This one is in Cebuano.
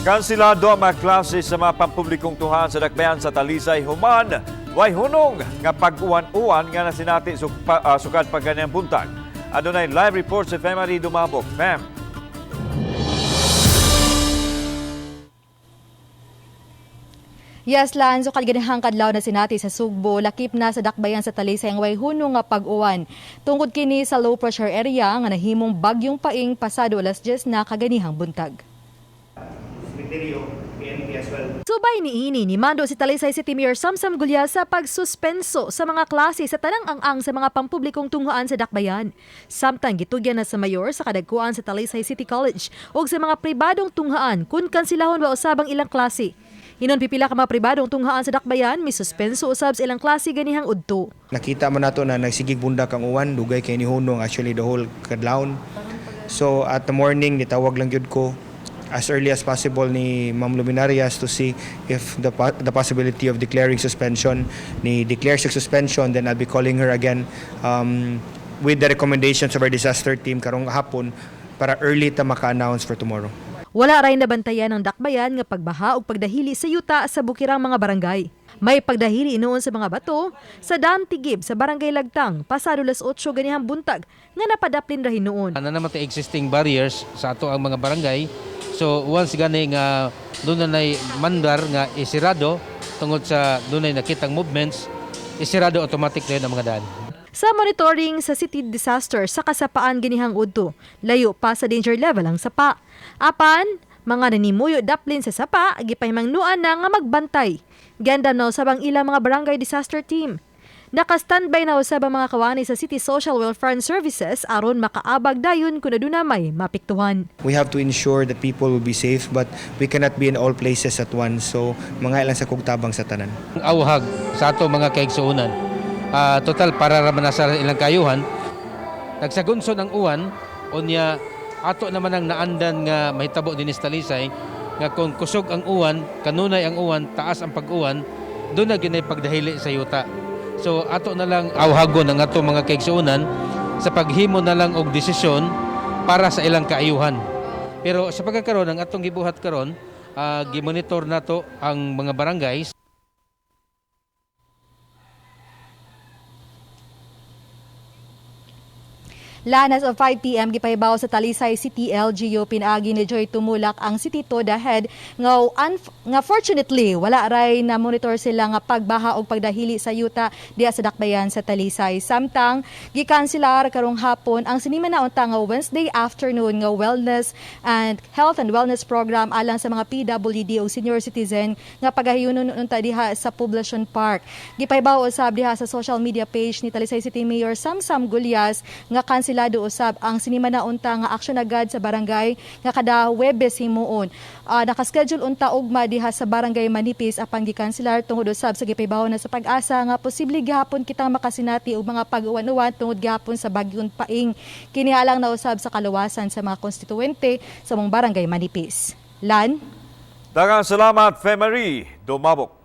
Kansilado ang mga klase sa mga pampublikong tunghaan sa dakbayan sa Talisay human way hunong nga pag-uwan-uwan nga nasinati sukad pa ganihang buntag. Adunay live report si Femary Dumabok. Fem. Yes, Lan, so kalganihang kadlaw na sinati sa Sugbo, lakip na sa dakbayan sa Talisay ang way hunong nga pag-uwan. Tungod kini sa low pressure area nga nahimong bagyong Paing pasado alas 10 na kaganihang buntag. Subay niini ni mando si Talisay City Mayor Samsam Gulya sa pagsuspenso sa mga klase sa tanang ang-ang sa mga pampublikong tunghaan sa dakbayan. Samtang gitugyan na sa mayor sa kadagkuan sa Talisay City College ug sa mga pribadong tunghaan kun kansilahon wa usab ang ilang klase. Hinon pipila ka mga pribadong tunghaan sa dakbayan misuspenso usab sa ilang klase ganihang udto. Nakita man nato na nagsigig bundak ang uwan, dugay kay ni hunong actually the whole kadlawon. So at the morning nitawag lang gyud ko as early as possible ni Ma'am Luminarias to see if the possibility of declaring suspension. Ni declare siya suspension, then I'll be calling her again with the recommendations of our disaster team karong hapon para early ta maka-announce for tomorrow. Wala ray nabantayan ang dakbayan nga pagbaha ug pagdahili sa yuta sa bukirang mga barangay. May pagdahili noon sa mga bato sa Dam Tigib sa Barangay Lagtang pasado las 8 ganihang buntag nga napadaplin ra hinuon. Ana naman tay existing barriers sa ato ang mga barangay. So once gani nga doon na nay mandar nga isirado tungod sa dunay nakitang movements, isirado automatic na yun ang mga daan. Sa monitoring sa city disaster sa kasapaan ganihang udto, layo pa sa danger level ang sapa. Apan, mga nanimuyo daplin sa sapa, gipahimangnuan na nga magbantay. Ganda na usab ang ilang mga barangay disaster team. Naka-standby na usab ang mga kawani sa City Social Welfare and Services aron makaabag dayon kung aduna may mapiktuhan. We have to ensure that people will be safe, but we cannot be in all places at once. So mga ilang sa kugtabang sa tanan. Awhag sa ato mga kaigsuonan. Total para ra man na sa ilang kayuhan. Nagsagunson ang uwan unya ato naman ang naandan nga mahitabo dinhi sa Talisay nga kung kusog ang uwan, kanunay ang uwan, taas ang pag-uwan, doon na gyud nay pagdahili sa yuta. So ato na lang awhagon ang ato mga kaigsuonan sa paghimo na lang og desisyon para sa ilang kaayuhan. Pero sa pagkakaroon ang atong gibuhat karon, gimonitor nato ang mga barangays. Lanas of 5 p.m. gipahibaw sa Talisay City LGU pinaagi ni Joy Tumulak ang City Toda Head nga, nga fortunately wala ray na monitor sila nga pagbaha og pagdahili sa yuta diha sa dakbayan sa Talisay. Samtang gikanselar karong hapon ang sinima na unta nga Wednesday afternoon nga wellness and health and wellness program alang sa mga PWD o senior citizen nga pagahiyunon unta diha sa Poblacion Park. Gipahibaw usab diha sa social media page ni Talisay City Mayor Samsam Gullas nga kansilado usab ang sinima na unta nga aksyon agad sa barangay nga kada Huwebes himuon. Nakaschedule unta ugma diha sa Barangay Manipis apan gikanselar tungod usab sa gipahibaw na sa Pag-asa nga posible gihapon kitang makasinati og mga pag-uwan-uwan tungod gihapon sa bagyong Paing. Kini alang na usab sa kaluwasan sa mga konstituente sa mong Barangay Manipis. Lan? Daghang salamat, Femary Dumabok.